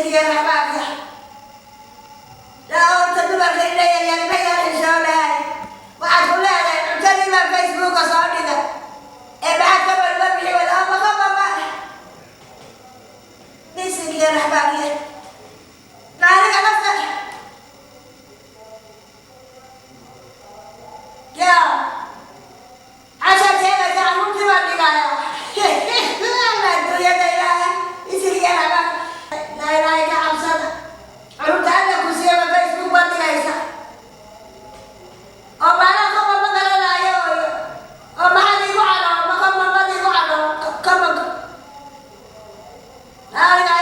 Bisinkiga raxmaanka horta dumarka ila yaryar ma yarxishoonahay. Waxaad ku leedahay cuntadii baa Facebooka soo dhigay ee maxaad ka walba bixi wada ama qababa. Bisinkiga raxmaanka, maaniga nafta ya cashaad sheegaysa, carruurtii baan dhigaya adduunyada. Ilaahay, bisinkiga raxmaanka, laa ilaahay ka cabsada. Carruurta Alla ku siiyaba Facebook baad dhigaysa oo maanaha kama ma garanaayo oo maxaad igu cadho, ma kama mad igu cadho kama aniga.